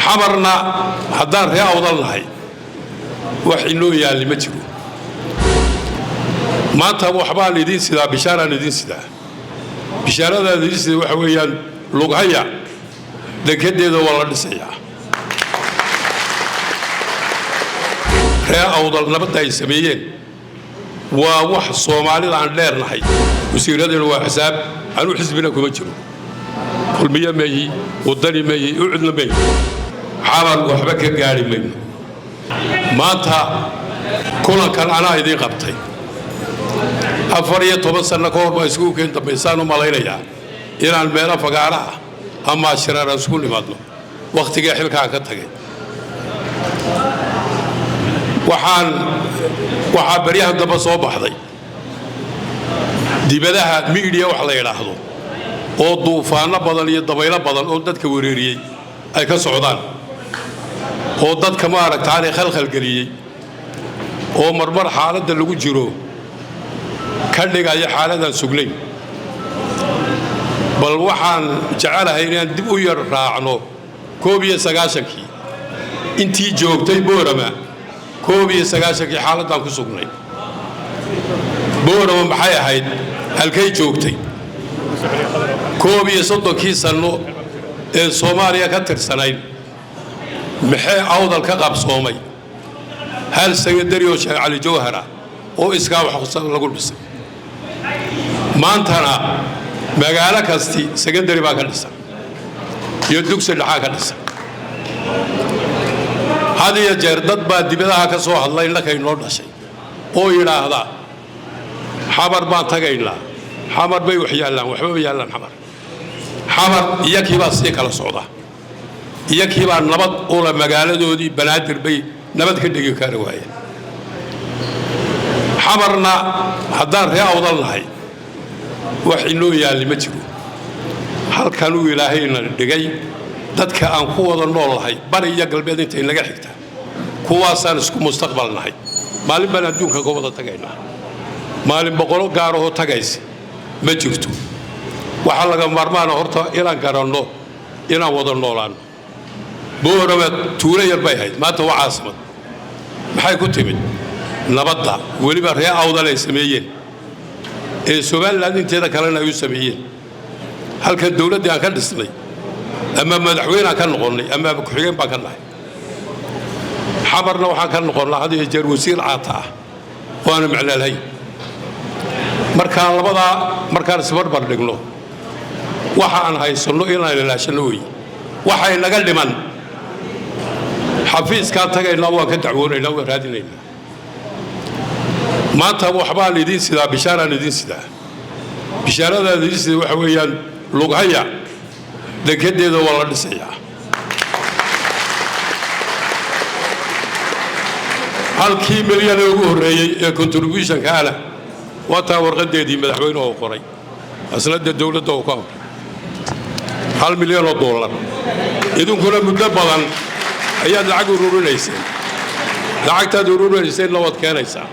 Xamarna haddaan ree Awdal nahay, wax inoo yaalli ma jiro. Maanta waxbaan idiin sidaa, bishaaraan idiin sidaa. Bishaaradaad idiin sidaa waxa weeyaan, Lughaya dekedeeda waa la dhisayaa. Ree Awdal nabadda ay sameeyeen waa wax Soomaalida aan dheernahay. Wasiiraduna waa xisaab. Anuu xisbina kuma jiro, Kulmiye meeyi, Wadani meeyi, Ucudna meeyi. Xamar waxba ka gaadhi mayno. Maanta kulankan anaa idiin qabtay. 14 sanno ka hor baa iskugu keen dambaysaan u malaynayaa inaan meelo fagaara ah ama shiraar aan isku nimaadno, wakhtigee xilkaan ka tagay. Waxaa baryahan dambe soo baxday dibadaha miidiya wax la yidhaahdo oo duufaanno badan iyo dabaylo badan oo dadka wereeriyey ay ka socdaan, oo dadka maaragtaanay khalkhalgeliyey, oo marmar xaaladda lagu jiro ka dhigaya xaaladaan sugnayn. Bal waxaan jecelahay inaan dib u yar raacno 91-kii intii joogtay Boorama. 91-kii xaaladdaan ku sugnay Boorama maxay ahayd? Halkay joogtay 31-kii sanno ee Soomaaliya ka tirsanayd? Maxee Awdal ka qabsoomay? Hal secondary oo Sheekh Cali Jawhar ah oo iskaa wax lagu dhisay. Maantana magaalo kasti secondary baa ka dhisan iyo dugsi dhexaa ka dhisan. Had iyo jeer dad baa dibadaha ka soo hadlay innakay noo dhashay oo yidhaahda, "Xamar baan tagaynaa, Xamar bay wax yaallaan." Waxbaba yaallaan Xamar. Xamar iyakii baa sii kala socda, iyakii baa nabad ula magaaladoodii Banaadir bay nabad ka dhigi kari waayeen. Xamarna haddaan ree Awdal nahay, wax inoo yaalli ma jiro. Halkanuu Ilaahayna dhigay, dadka aan ku wada nool nahay bari iyo galbeed intay naga xigta, kuwaasaan isku mustaqbal nahay. Maalin baan adduunka ka wada tagaynaa. Maalin boqolo gaarahoo tagaysa ma jirto. Waxaa laga maarmaana horta inaan garanno inaan wada noolaanno. Boorama tuulo yar bay ahayd, maanta waa caasimad. Maxay ku timid? Nabadda weliba ree Awdal ay sameeyeen ee Somaliland inteeda kalena ay u sameeyeen. Halkan dowladdii aan ka dhisnay, ama madaxweynaan ka noqonnay ama ku-xigeen baan ka nahay. Xamarna waxaan ka noqonnaa had iyo jeer wasiir caata ah waana macnaalhay. Markaan labadaa markaan isbarbar dhigno, waxa aan haysanno inaan ilaashanno weeye. Waxay naga dhiman, xafiiskaan tagaynaa, waan ka dacwoonaynaa, waan raadinaynaa. Maanta waxbaan idiin sidaa, bishaaraan idiin sidaa. Bishaaradaad idiin sidaa waxa weeyaan, Lughaya dekedeeda waa la dhisayaa. Halkii milyan ee ugu horreeyey ee contributionkaana waa taa warqadeedii madaxweynuhu qoray, asnada dowladda uu ka amray, $1 milyan. Idinkuna muddo badan ayaad lacag ururinayseen. Lacagtaad ururinayseenna waad keenaysaa,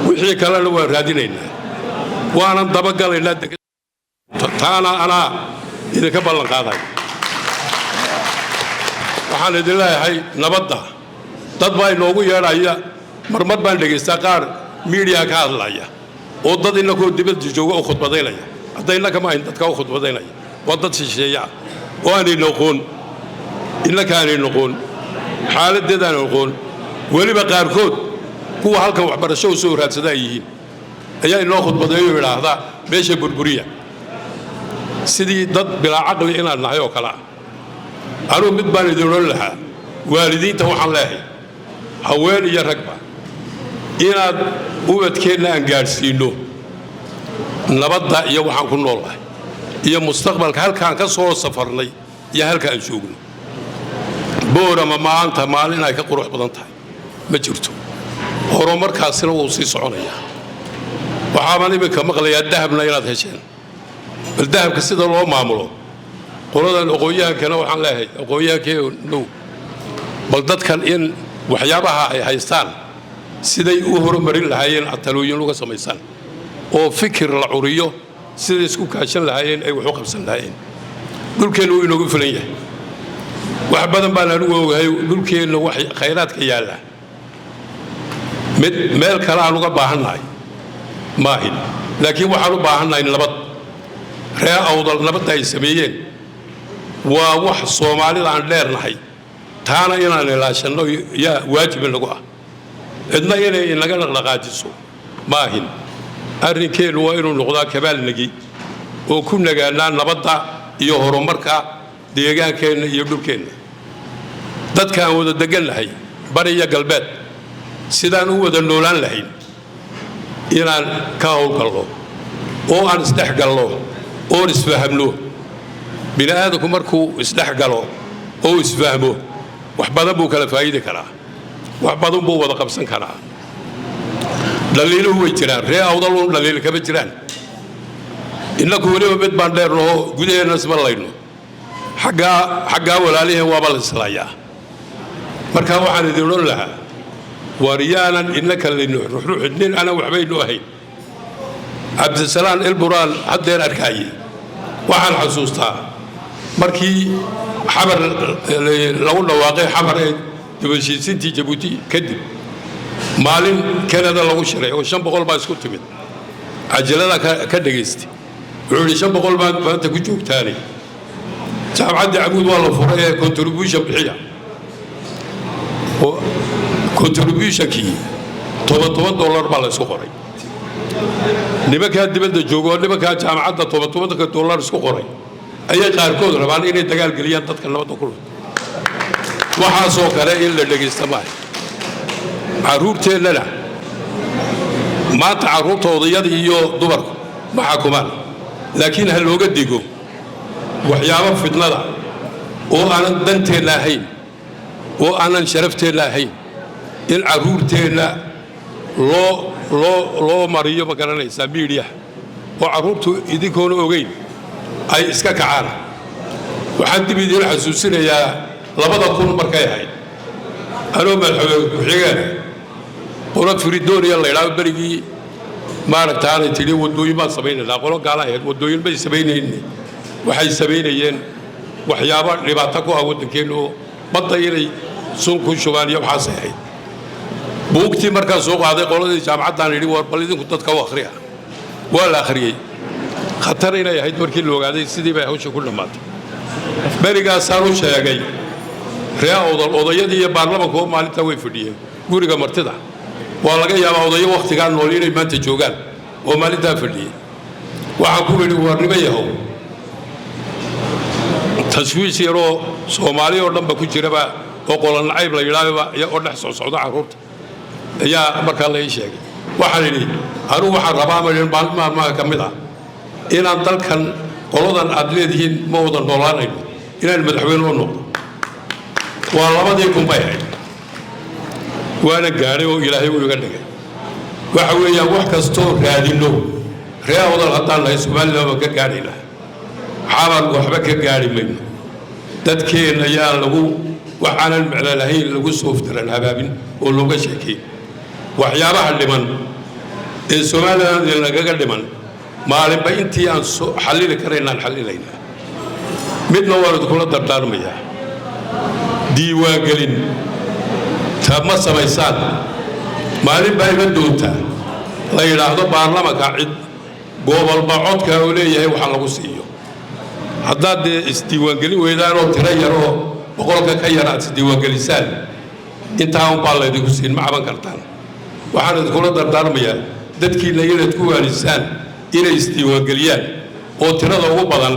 wixii kalena waan raadinaynaa, waanan dabagalaynaa. Taana anaa idinka ballan qaaday. Waxaan idin leeyahay nabadda dad baa inoogu yeedhaya. Marmar baan dhegaystaa qaar miidiya ka hadlaya oo dad innakoo dibadda jooga u khudbadaynaya. Hadda innaka ma ahin dadka u khudbadaynaya, waa dad shisheeya ah oo aanay noqon innaka, aanay noqon xaaladdeed, aanay noqon. Weliba qaarkood kuwa halkan waxbarasho u soo raadsada ay yihiin ayaa inoo khudbadeeyo, idhaahdaa meesha burburiya, sidii dad bilaa caqli inaan nahay oo kale ah. Anugu mid baan idin odhan lahaa. Waalidiinta waxaan leehay, haween iyo ragba, inaad ubadkeenna aan gaadhsiinno nabadda iyo waxaan ku noolnahay iyo mustaqbalka, halkaan ka soo safarnay iyo halka aan joogno. Boorama maanta maalin ay ka qurux badan tahay ma jirto. Horumarkaasina wuu sii soconayaa. Waxaabaan iminka maqlayaa dahabna inaad hesheen. Bal dahabka sida loo maamulo, qoladan aqoon-yahankana waxaan leeyahay, aqoon-yahankee now, bal dadkan in waxyaabaha ay haystaan siday u horumarin lahaayeen aad talooyin uga samaysaan, oo fikir la curiyo, siday isku kaashan lahaayeen ay wax u qabsan lahaayeen. Dhulkeennu wuu inoogu filan yahay. Wax badan baan anigu ogahay. Dhulkeenna wax khayraadka yaalla mid meel kale aan uga baahannahay maahin, laakiin waxaan u baahannahay nabad. Reer Awdal nabadda ay sameeyeen waa wax Soomaalida aan dheernahay. Taana inaan ilaashanno yaa waajib inagu ah. Cidna inay inaga dhaqdhaqaajiso maahin. Arrinkeennu waa inuu noqdaa kabaalnegi oo ku nagaanaa nabadda iyo horumarka deegaankeenna iyo dhulkeenna. Dadka aan wada degan lahay, bari iyo galbeed, sidaan u wada noolaan lahayn inaan ka howlgalno oo aan isdhex galno oon isfahamno. Bini aadamku markuu isdhex galo oo isfahmo, wax badan buu kala faa'idi karaa, wax badan buu wada qabsan karaa. Dhaliiluhu way jiraan. Ree Awdal un dhaliil kama jiraan. Innaku weliba mid baan dheernaho, gudaheenna isma layno. Xaggaa walaaliheen waaba la islaayaa. Marka waxaan idin odhan lahaa, war yaanan innaka laynu ruxruxin nin aanan waxbaynu ahayn. Cabdisalaan Ilburaan haddeer arkaayey. Waxaan xasuustaa markii Xamar lagu dhawaaqay, Xamar ee dibashiisintii Jabuuti kadib, maalin Kanada lagu shiray oo 500 baa isku timid. Cajalada ka dhegaystay. Wuxuu yidhi, 500 baa maanta ku joogtaane, Jaamacaddii Camuud waa la furay ee contribution bixiya. Contributionkii $10, $10 baa la isku qoray. Nimankaa dibadda jooga oo nimankaa jaamacadda 10, 10-ka dollar isku qoray ayay qaarkood rabaan inay dagaal geliyaan dadka nabadda ku dhunta. Waxaasoo kale in la dhegaysta maaha. Carruurteennana maanta, carruurta odayada iyo dumarku ma xakumaan, laakiin ha looga digo waxyaabo fidnada oo aanan danteenna ahayn oo aanan sharafteenna ahayn in carruurteenna loo mariyo, ma garanaysaa, miidiyaha oo carruurtu idinkoona ogeyn ay iska kacaan. Waxaan dib idiin xasuusinayaa 2000 markay ahayd, anoo madaxweyne ku-xigeen, qolo Firidonia la idhaao berigii maaragtaanay tidhi, waddooyin baan samaynaynaa. Qolo gaala ahayd. Waddooyin bay samaynayne, waxay samaynayeen waxyaabo dhibaato ku ah waddankeennu oo badda inay sun ku shubaan iyo waxaasay ahayd. Buugtii markaan soo qaaday, qoladii jaamacaddaan idhi, war bal idinku dadka u akhriya. Waa la akhriyey. Khatar inay ahayd markii la ogaaday, sidii bay hawsha ku dhammaatay. Berigaasaan u sheegay ree Awdal. Odayadii iyo baarlamanku maalintaa way fadhiyeen guriga martida. Waa laga yaabaa odayo wakhtigaa nool inay maanta joogaan oo maalintaa fadhiyey. Waxaan ku idhi, warnimo yahow, tashwiish yaroo Soomaali oo dhanba ku jiraba oo qolanacayb la yidhaahba oo dhex socsocda carruurta ayaa markaa la ii sheegay. Waxaan idhi, anugu waxaan rabaa maalin maalmaha ka mid ah inaan dalkan qoladan aad leedihiin ma wada noolaanayno inaan madaxweyne u noqdo. Waa 2000 bay ahayd. Waana gaadhay oo Ilaahay uu iga dhigay. Waxa weeyaan, wax kastoo raadinno ree Awdal haddaan nahay, Somaliland baan ka gaadhaynaa. Xamar waxba ka gaadhi mayno. Dadkeenna yaa lagu waxaanan micno lahayn lagu sooftaran habaabin oo looga sheekeyn. Waxyaabaha dhiman ee Somaliland nagaga dhiman, maalinba intii aan xallili karaynaan xallilaynaa. Midna waan idinkula dardaarmayaa: diiwaangelin ta ma samaysaan. Maalin baa iman doontaa la yidhaahdo baarlamanka cid gobolba codka uu leeyahay waxa lagu siiyo. Haddaad dee isdiiwaangelin weydaanoo tiro yaroo 100-ka ka yar aad isdiiwaangelisaan, intaa unbaa laydinku siin, ma caban kartaan. Waxaan idinkula dardaarmayaa dadkiinna inaad ku waanisaan inay isdiiwaangeliyaan oo tirada ugu badan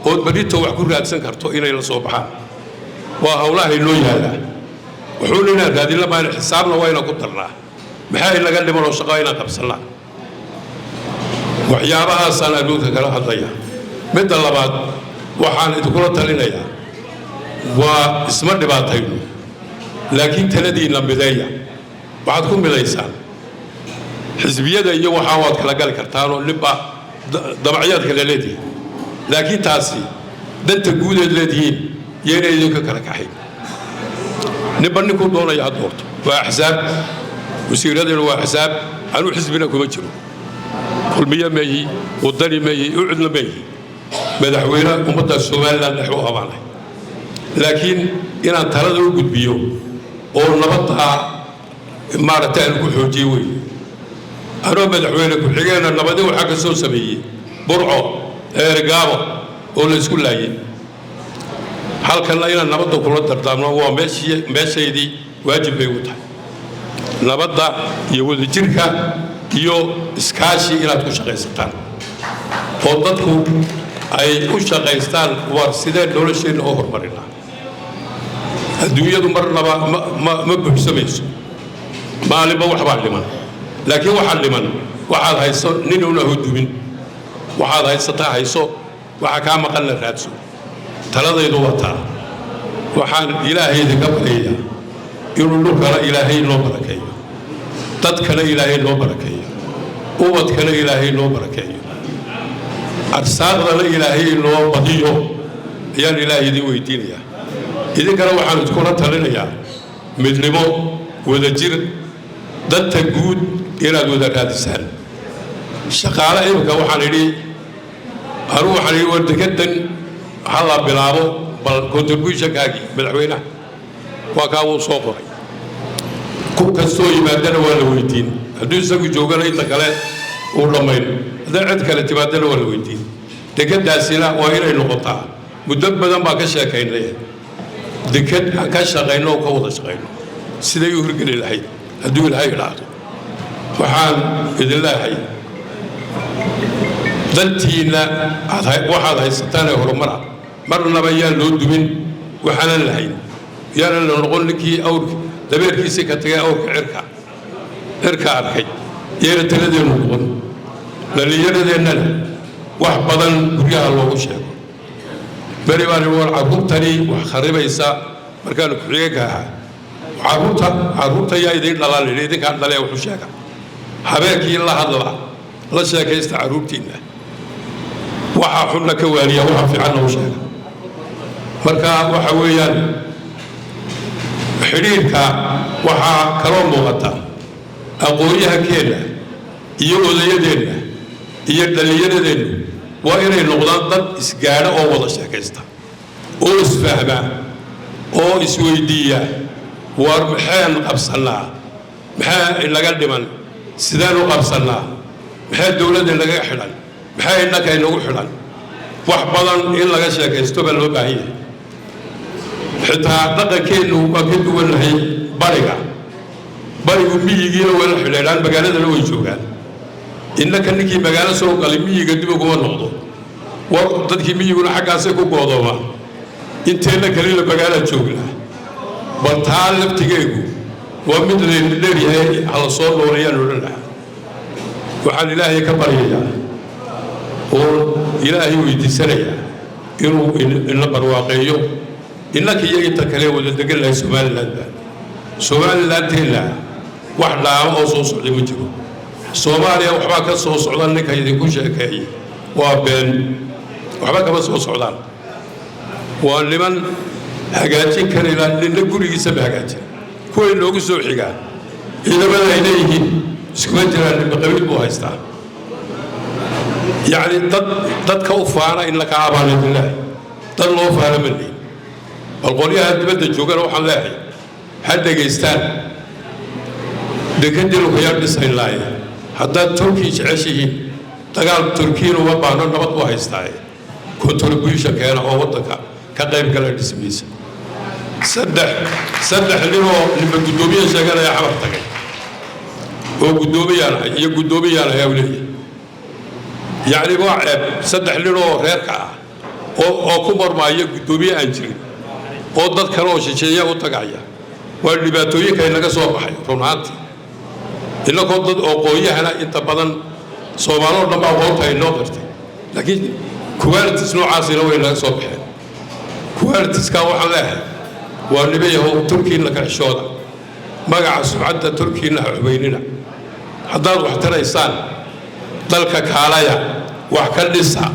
ood berrito wax ku raadsan karto inay la soo baxaan. Waa howlaha inoo yaallaa. Wuxuuna inaan raadinla maan, xisaabna waa inaan ku darnaa maxaa inaga dhiman oo shaqo inaan qabsannaa. Waxyaabahaasaan adduunka kala hadlaya. Midda labaad waxaan idinkula talinayaa waa isma dhibaatayno, laakiin taladiinna mideeya. Waxaad ku midaysaan xisbiyada iyo waxaa waad kala gali kartaanoo ninba dabacyaad kala leedihiin, laakiin taasi danta guudeed leedihiin iyo inay idinka kala kaxayn. Ninba ninkuu doonaya ha doorto. Waa axsaab, wasiiraduna waa axsaab. Anuu xisbina kuma jiro. Kulmiye meeyi, Wadani meeyi, Ucudna meeyi. Madaxweyne ummadda Somaliland dhex u abaanay. Laakiin inaan talada u gudbiyo oo nabaddaa maaragtay aan ku xoojiye weeye. Anoo madaxweyne ku-xigeenna nabadi waxaa ka soo sameeyey Burco, Eergaabo oo la isku laayay. Halkanna inaan nabadda kula dardaarmo waa meeshii meeshaydii, waajib bay ugu tahay nabadda iyo wadajirka iyo iskaashi inaad ku shaqaysataan oo dadku ay u shaqaystaan. War sidee nolosheenna oo horumarinaa? Adduunyadu marnaba ma buuxsamayso, maalinba waxbaa dhiman. Laakiin waxaa dhiman waxaad hayso ninuuna hudumin. Waxaad haysataa hayso, waxa kaa maqanna raadso. Taladaydu waa taa. Waxaan Ilaahay idinka baryayaa inuu dhulkana Ilaahay noo barakeeyo, dadkana Ilaahay noo barakeeyo, ubadkana Ilaahay noo barakeeyo, arsaaqdana Ilaahay noo badiyo ayaan Ilaahay idin weydiinayaa. Idinkana waxaan iskula talinayaa midnimo, wadajir, danta guud inaad wada raadisaan. Shaqaale imika waxaan idhi anugu, waxaan idhi war dekedan ha la bilaabo. Bal contributionkaagii madaxweynaha waa kaa, wuu soo qoray. Ku kastoo yimaadana waa la weydiin. Hadduu isagu joogana inta kale uu dhammayn, hadday cid kale timaadana waa la weydiin. Dekedaasina waa inay noqotaa, muddo badan baa ka sheekaynay, deked aan ka shaqayno oo ka wada shaqayno siday u hirgeli lahayd hadduu Ilaahay idhaahdo. Waxaan idin leeyahay, dantiinna waxaad haysataan ee horumara marnaba yaan loo dumin. Waxaanan lahayn yaanan la noqon ninkii awrka dabeerkiisii ka tagay awrka cirka arkay. Yayna taladeennu noqon. Dhallinyaradeennana wax badan guryaha loogu sheego. Beri baan ihi, war carruurtani wax kharibaysa, markaanu ku-xigeenka ahaa, Carruurta yaa idiin dhalaan?" Idhi, "Idinkaan dhalee wuxu sheega. Habeenkii la hadla, la sheekaysta carruurtiinna, waxa xunna ka waaniya, waxa fiicanna u sheega." Marka waxa weeyaan xidhiirka waxaa kaloo muuqata aqoon-yahankeenna iyo odayadeenna iyo dhallinyaradeennu waa inay noqdaan dad isgaadha oo wada sheekaysta oo isfahma oo isweydiiya: war maxaan qabsannaa? Maxaa inaga dhiman? Sideen u qabsannaa? Maxaa dowladda inaga xidhan? Maxaa innaka inagu xidhan? Wax badan in laga sheekaysto baa loo baahan yahay. Xitaa dhaqankeennu waa ka duwannahay bariga. Barigu miyigiina way la xidhiidhaan, magaaladana way joogaan. Innaka ninkii magaalo soo galay miyiga dib uguma noqdo. War dadkii miyiguna xaggaasay ku goodoomaan, inteenna kalena magaalaa joognaa. Bal taa laftigeegu waa mid layna dheeryahay, hala soo noolayaan odhan lahaa. Waxaan Ilaahay ka baryayaa oo Ilaahay weydiisanayaa inuu ina barwaaqeeyo innaka iyo inta kale wada degan lahay Somalilandba. Somalilandteenna wax dhaamo oo soo socday ma jiro. Soomaaliya waxbaa ka soo socda ninka idinku sheekeeyey waa been, waxba kama soo socdaan. Waa niman hagaajin karayla, ninna gurigiisa ma hagaajin. Kuway noogu soo xigaa ciidamada ay leeyihiin iskuma jiraan, ninba qabiil buu haystaa. Yacni dad dadka u faana in la kaa abaana bilaahi, dad loo faana ma lihin. Bal qolyaha dibadda joogana waxaan leeyahay ha dhegaystaan: dekadii lukayaan dhisayn laaye. Haddaad Turkey jeceshihiin, dagaal Turkiyana uma baahno, nabad u haystaaye, contribution keena oo waddanka ka qayb gala dhismiisa. Saddex ninoo ninba guddoomiye sheeganaya Xamar tagay oo guddoomiyaan ahay iyo guddoomiyaan ahay leeyahay, yacni waa ceeb. Saddex ninoo reerka ah oo ku marmaaya guddoomiye aan jirin oo dad kale oo shisheeya u tagaya, waa dhibaatooyinka inaga soo baxay run ahaantii. Innagoo dad aqoon-yahana inta badan Soomaaloo dhan baa aqoonta ay noo qirtay, laakiin qualities noocaasina way naga soo baxeen. Qualitieskaa waxaan leeyahay waa nibayahow, Turkiinna ka xishooda, magaca sumcadda Turkiinna ha xumaynina. Haddaad wax taraysaan, dalka kaalaya, wax ka dhisa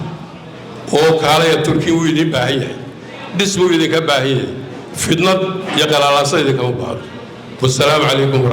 oo kaalaya. Turkiin wuu idiin baahan yahay, dhis buu idinka baahan yahay, fidnad iyo qalaalaasa idinkama baahno. Wasalaamu calaykum.